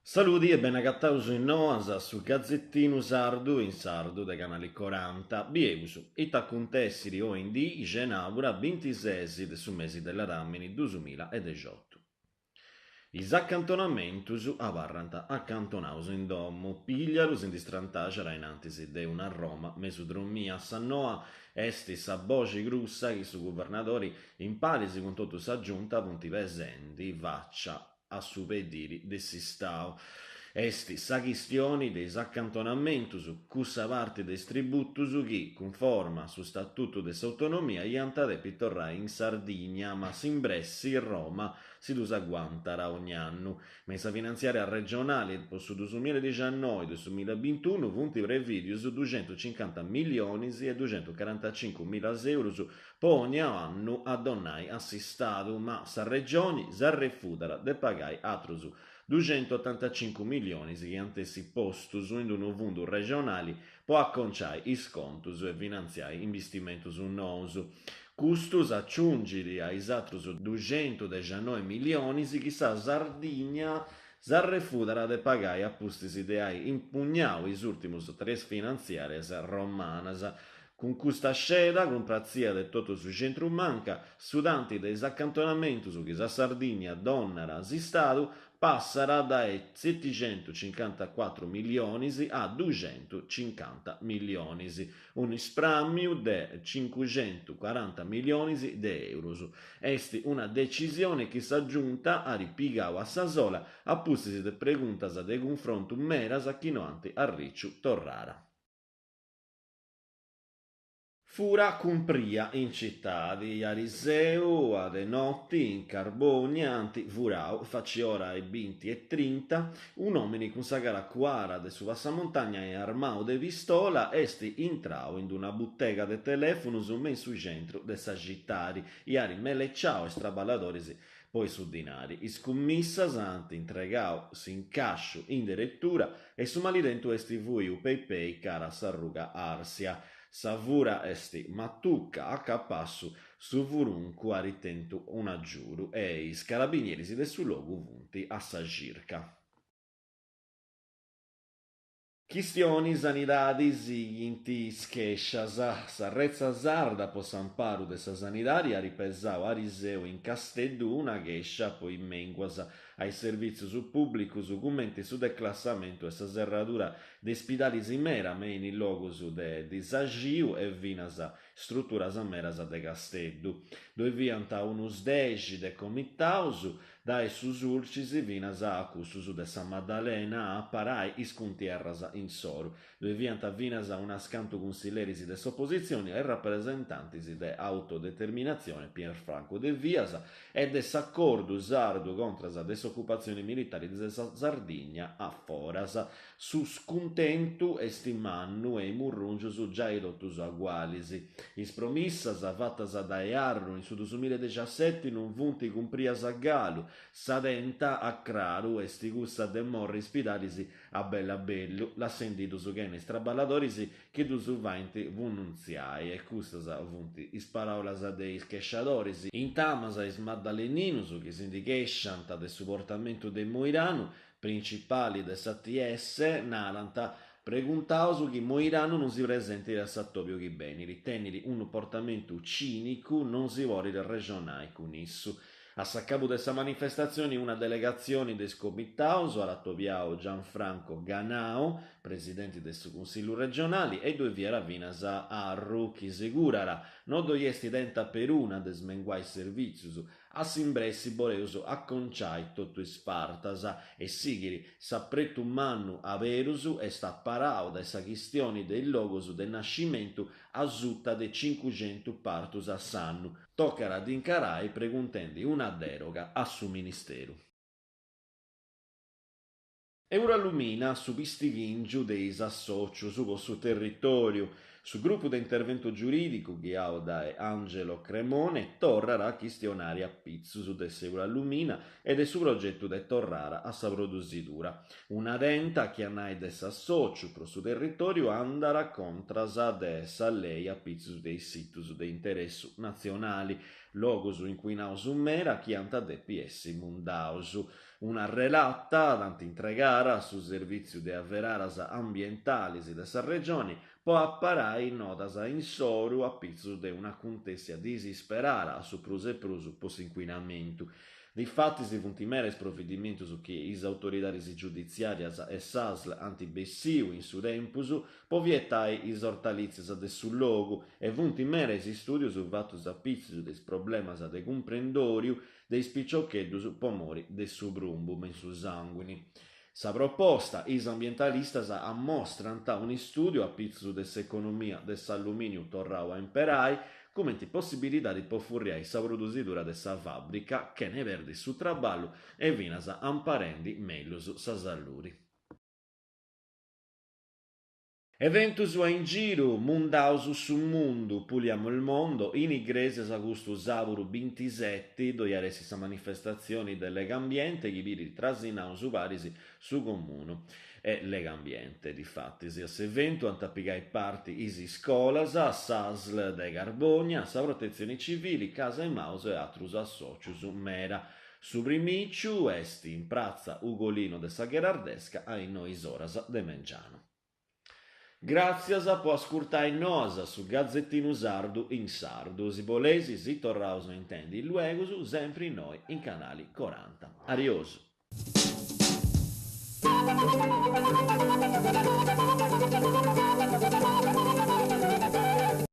Saludi e benagataus in Noas, su gazetinu sardu in sardu de Canali Coranta. Bieus ita acuntessiri oi in dì, xenàbura bintises de su mesi de ladàmini dusumilla e dexiotu. Is acantonamentus abarrant acantonaus in domu. Pigliaru si ndi strantaxat a in antis de una Roma mesu dromia. Sa noa est sa boxi grussa chi su guvernadori in paris cun totu sa giunta funt pesendi facia a su pediri de s'Istau. Est sa chistioni de is acantonamentus, cussa parti de is tributus chi, cunforma a su Statutu de s'Autonomia, iant a depi torrai in Sardigna, ma s'imbressi Roma si ddus aguantat ogn'annu. Ma in sa finantziària regionali po su dusumiladixannoi dusumilabintunu funt prevìdius duxentucincanta millionis e duxentucarantacincumilas eurus po ogna annu a donai a s'Istadu, ma sa Regioni s'arrefudat de pagai atrus duxentuotantacincu millionis chi ant essi postus in unu fundu regionali po aconciai is contus e finantziai imbistimentus nous. Custu s'aciungit a is atrus duxentudexianoi millionis chi sa Sardigna s'arrefudat de pagai a pustis de ai impugnau is ùrtimus tres finantziàrias romanas. Cun custa sceda, cumpratzia de totu su centru-manca, su tanti de is acantonamentus chi sa Sardigna donat a s'Istadu passat dae setixentucincantacuatru millionis a duxentucincanta millionis, unu ispràmiu de cincuxentucoranta millionis de eurus. Est una decisioni chi sa Giunta at pigau a sa sola a pustis de preguntas de cunfrontu medas chi no ant arriciu torrada. Fura cumpria in citadi. Ariseu a de noti in Carbònia ant furau, faci ora 'e binti e trinta, un'òmini cun sa cara cuara de su passamontagna e armau de pistola est intrau in una butega de telèfonus me in su centru de sa citadi i at meleciau is traballadoris Po su dinari, is cummissas ant intregau s'incàsciu in deretura e su malidentu est fuiu pei pei cara a s'arruga Àrsia. Sa fura est matuca a capassu su furuncu at tentu un'agiudu e is carabinieris de su logu funt a sa circa. Chistioni sanidadi sighint is chèscias. Sa Retza Sarda po s'amparu de sa sanidadi at pesau ariseu in Casteddu una chèscia po is mènguas a is servìtzius pùblicus cumenti su declassamentu e sa serradura de ispidalis meda me in is logus de disaxiu e finas struturas medas de Casteddu. Ddoi fiant unus dexi de comitaus Dae su Sulcis finas a cussus de Sa Maddalena a aparai is cuntierras insoru. Ddoi fiant finas unas cantu cunsilleris de s'opositzioni e rapresentantis de Autodeterminatzione Pier Franco Devias e de s'Acordu Sardu contras de s'ocupatzioni militari de sa Sardigna a foras. Su scuntentu est mannu e is murrùngius giai totus agualis. Is promissas fatas dae Arru in su dusumiladexaseti non funt cumprias galu, sa tenta, a craru, est cussa de morri is spidalis a bellu a bellu, lassendiddus chene is traballadoris chi ddus faint funtziai e custas funt is paràulas de is chesciadoris. Intamas is maddaleninus chi si ndi chesciant de su portamentu de Moiranu, principali de s'ATS, narant, Preguntaus chi Moiranu non si presentit a s'atòbiu chi benit, tenit unu portamentu cìnicu, non si podit arrexonai cun issu. A s'acabu de sa manifestatzioni una delegatzioni de is comitaus at atobiau Gianfranco Ganau, presidenti de su Cunsillu regionali, e ddoi fiat finas Arru chi segurat, no ddoi est tenta peruna de smenguai is servìtzius, A s'imbressi boleus aconciai totu is fartas e sighiri s'apretu mannu aberus est aparau dae sa chistioni de is logus de nascimentu asuta de cincuxentu partus a s'annu. Tocat a dd'incarai preguntendi una deroga a su Ministeru. Eurallumina, su pistighìngiu de is assòcius po su territòriu. Su grupu de interventu giurìdicu, ghiau dae Angelo Cremone, torrat a chistionare a pitzus de s'Eurallumina e de su progetu de torrare a sa produsidura. Una tenta chi a nai de s'assòciu pro su territòriu andat contras de sa lei a pitzus de is situs de interessu natzionali, logus incuinaus meda chi ant a depi essi mundaus. Una relata dd'ant intregada a su Servìtziu de Averaras Ambientalis de sa Regioni po aparai notas insoru a pitzus de un'acuntèssia disisperada a su prus e prus po s'incuinamentu. Difatis funt meda is providimentus chi is autoridadis giuditziàrias e s'Asl ant bessiu in su tempus po vietai is ortalìtzias de su logu e funt meda is istùdius fatus a pitzus de is problemas de cumprendòriu de is piciocheddus po mori de su prumbu me in su sànguini. Sa proposta, is ambientalistas ammostrant un'istùdiu a pitzus de s'economia de s'allumìniu torrau a imperai cumenti possibilidadi po furriai sa produsidura de sa fàbrica chene perdi su traballu e finas amparendi mellus sa saludi. Eventus a in giru, Mundaus su mundu, Puliamo il mondo, in Igrèsias custu sàburu bintiseti ddoi at essi sa manifestatzioni de Legambiente chi bidit trasinaus paris su Comunu e Legambiente. Difatis a s'eventu ant a pigai parti is iscolas, s'Asl de Carbònia, sa Protetzioni Civili, Casa Emmaus e atrus assòcius meda. Su primìciu est in pratza Ugolino de sa Gherardesca a is nois oras de mengianu. Gràtzias po ascurtai Noas, su gazetinu sardu in sardu. Si boleis si torraus a intendi luegus, sempri innoi in Canali Coranta. Ariosu.